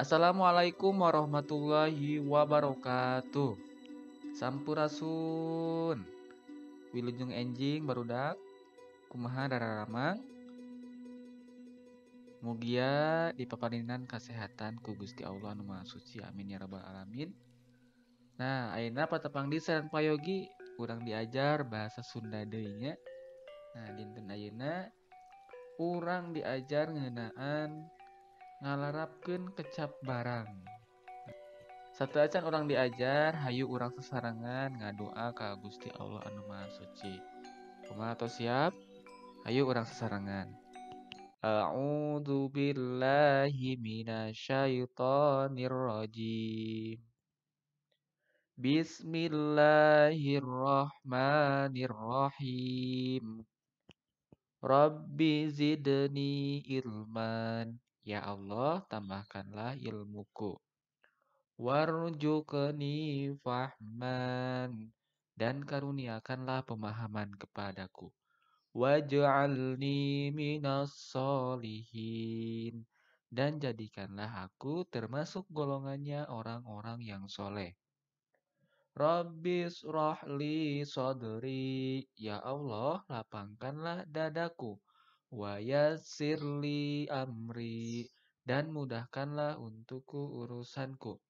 Assalamualaikum warahmatullahi wabarakatuh. Sampurasun. Wilujeng enjing barudak. Kumaha dararamang? Mugia dipaparinan kasehatan ku Gusti Allah nu Maha Suci. Amin ya rabbal alamin. Nah, ayeuna patepang di sareng payogi urang diajar bahasa Sunda deui nya. Nah, dinten ayeuna urang diajar ngeunaan ngalarapkeun kecap barang. Sateuacan urang diajar, hayu urang sasarengan ngadoa ka Gusti Allah anu Maha Suci. Kumaha tos siap? Hayu urang sasarengan. A'udzu billahi minasyaitonir rajim. Bismillahirrahmanirrahim. Rabbi zidni ilman. Ya Allah, tambahkanlah ilmuku. Warzuqni fahman. Dan karuniakanlah pemahaman kepadaku. Waj'alni minas solihin. Dan jadikanlah aku termasuk golongannya orang-orang yang soleh. Rabbi shrah li sadri. Ya Allah, lapangkanlah dadaku. Wa yassir li amri. Dan mudahkanlah untukku urusanku.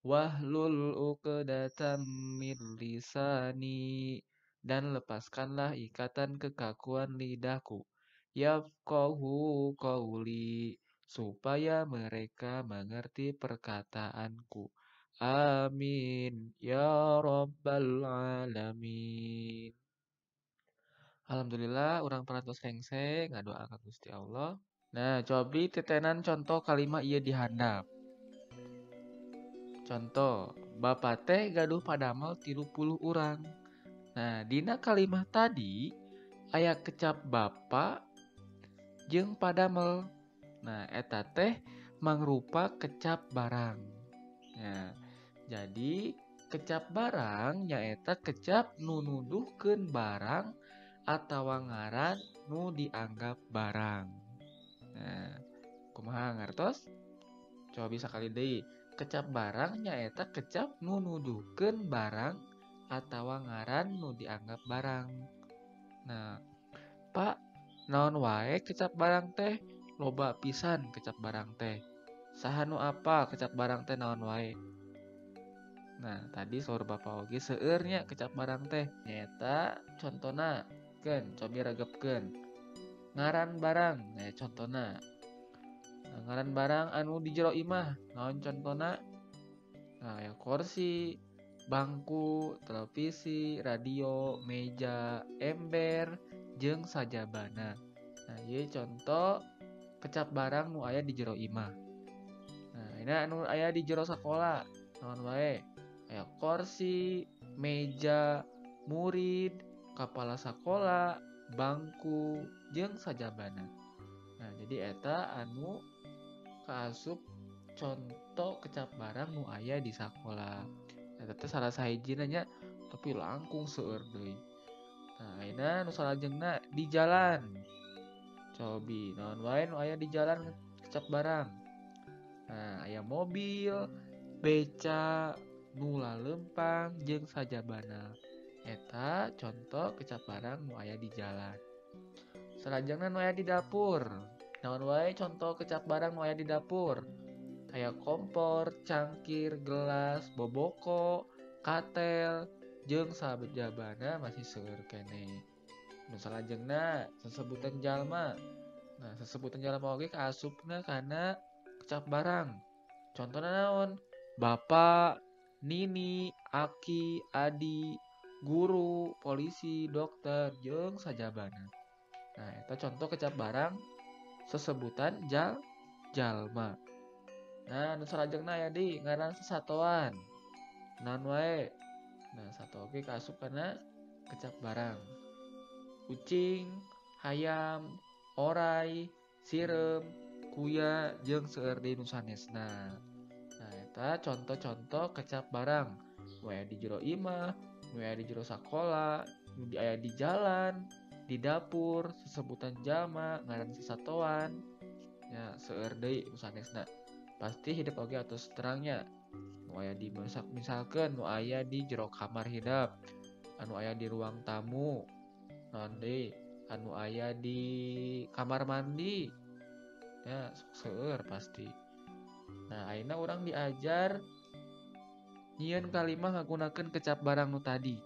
Wahlul uqdatam min lisani. Dan lepaskanlah ikatan kekakuan lidahku. Yafqahu qawli. Supaya mereka mengerti perkataanku. Amin ya rabbal alamin. Alhamdulillah urang parantos rengse ngadoa ka Gusti Allah. Nah, cobi tetenan contoh kalimat ieu di handap. Contoh, bapak teh gaduh padamel 30 urang. Nah, dina kalimat tadi aya kecap bapak jeung padamel. Nah, eta teh mangrupa kecap barang. Nah, jadi kecap barang nyaeta kecap nu nuduhkeun barang atawa ngaran nu dianggap barang. Nah, kumaha ngartos? Coba bisa kali deui. Kecap barang nyaeta kecap nu nuduhkeun barang atawa ngaran nu dianggap barang. Nah, Pak, naon wae kecap barang teh? Loba pisan kecap barang teh. Saha nu apa kecap barang teh naon wae? Nah, tadi saur bapak oge seueur nya kecap barang teh. Nyaeta contona keun, cobi regepkeun. Ngaran barang, nah contona. Nah, ngaran barang anu di jero imah, naon contona? Nah, ya kursi, bangku, televisi, radio, meja, ember, jeung sajabana. Nah, ieu contoh kecap barang nu aya di jero imah. Nah, ini anu aya di jero sakola, naon wae? Aya kursi, meja, murid, kepala sakola, bangku, jeung sajabana. Nah, jadi eta anu kaasup contoh kecap barang nu aya di sakola. Eta teh salah sahijina nya, tapi langkung seueur deui. Nah, ayeuna nu salajengna di jalan. Cobi naon wae nu aya di jalan kecap barang. Nah, aya mobil, beca, nu lalempang jeung sajabana. Eta contoh kecap barang nu aya di jalan. Salajengna nu aya di dapur. Naon wae contoh kecap barang nu aya di dapur? Aya kompor, cangkir, gelas, boboko, katel, jeung sajabana masih seueur keneh. Nu salajengna sesebutan jalma. Nah, sesebutan jalma oge kaasupna kana kecap barang. Contohna naon? Bapak, nini, aki, adi, guru, polisi, dokter, jeung sajabana. Nah, eta contoh kecap barang sesebutan jalma. Nah, nu salajengna aya deui ngaran sesatoan. Naon wae? Nah, sato oge kaasup kana kecap barang. Kucing, hayam, orai, sireum, kuya, jeung seueur deui nu sanesna. Nah, eta contoh-contoh kecap barang. Nu aya di jero imah, nu aya di jero sakola, nu aya di jalan, di dapur, sesebutan jalma, ngaran sesatoan. Ya, seueur deui nu sanesna. Pasti hidep oge atos terangnya. Nu aya di masak misalkeun nu aya di jero kamar hidep, anu aya di ruang tamu, naon deui, anu aya di kamar mandi. Ya, sok seueur pasti. Nah, ayeuna urang diajar nyieun kalimah ngagunakeun kecap barang nu tadi.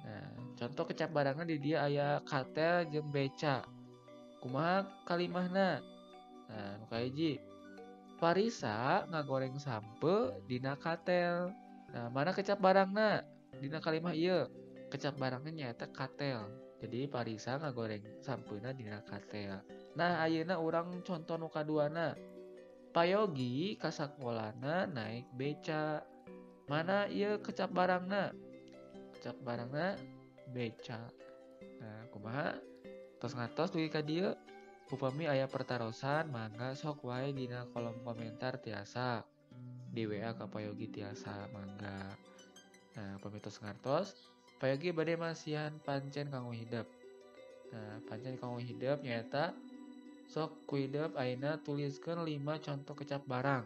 Nah, contoh kecap barangna di dieu aya katel jeung beca. Kumaha kalimahna? Nah, nu kahiji, Parisa ngagoreng sampeu dina katel. Nah, mana kecap barangna? Dina kalimah ieu, kecap barangna nyaeta katel. Jadi Parisa ngagoreng sampeuna dina katel. Nah, ayeuna urang contoh nu kaduana. Payogi ka sakolana naik beca. Mana ieu kecap barangna? Kecap barangna beca. Nah, kumaha? Tos ngartos dugi ka dieu. Upami aya pertarosan mangga sok wae dina kolom komentar tiasa. Di WA ka Payogi tiasa mangga. Nah, upami tos ngartos, Payogi bade masihan pancen kanggo hidep. Nah, pancen kanggo hidep nyaeta sok ku hidep ayeuna tuliskeun 5 contoh kecap barang.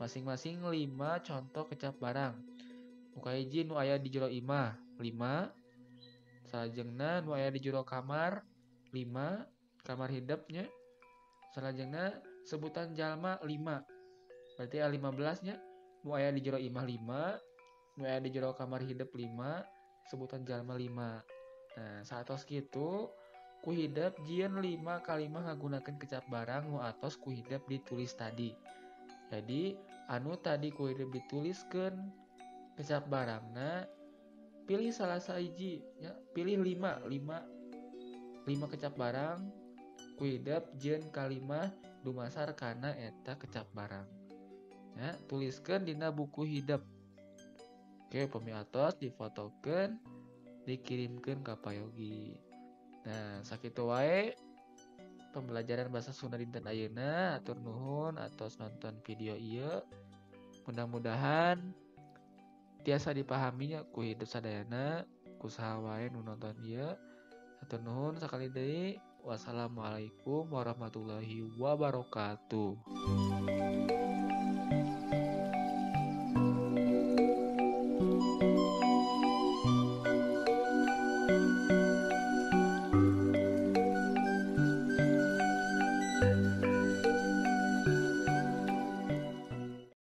Masing-masing 5 contoh kecap barang. Nu kahiji nu aya di jero imah 5, salajengna nu aya di jero kamar 5, kamar hidepnya. Salajengna sebutan jalma 5. Berarti aya 15 nya. Nu aya di jero imah 5, nu aya di jero kamar hidep 5, sebutan jalma 5. Nah, saatos kitu ku hidep jieun 5 kalimah ngagunakeun kecap barang nu atos ku hidep ditulis tadi. Jadi anu tadi ku hidep dituliskeun kecap barangna, pilih salah sahiji ya, pilih 5 kecap barang ku hidep jieun kalimah dumasar kana eta kecap barang. Ya, tuliskeun dina buku hidep. Oke, upami atos difotokeun, dikirimkeun ka Payogi. Nah, sakitu wae pembelajaran bahasa Sunda dinten ayeuna. Atur nuhun atos nonton video ieu. Mudah-mudahan tiasa dipahaminya ku hidep sadayana, ku saha wae nu nonton ieu. Atur nuhun sakali deui. Wassalamualaikum warahmatullahi wabarakatuh.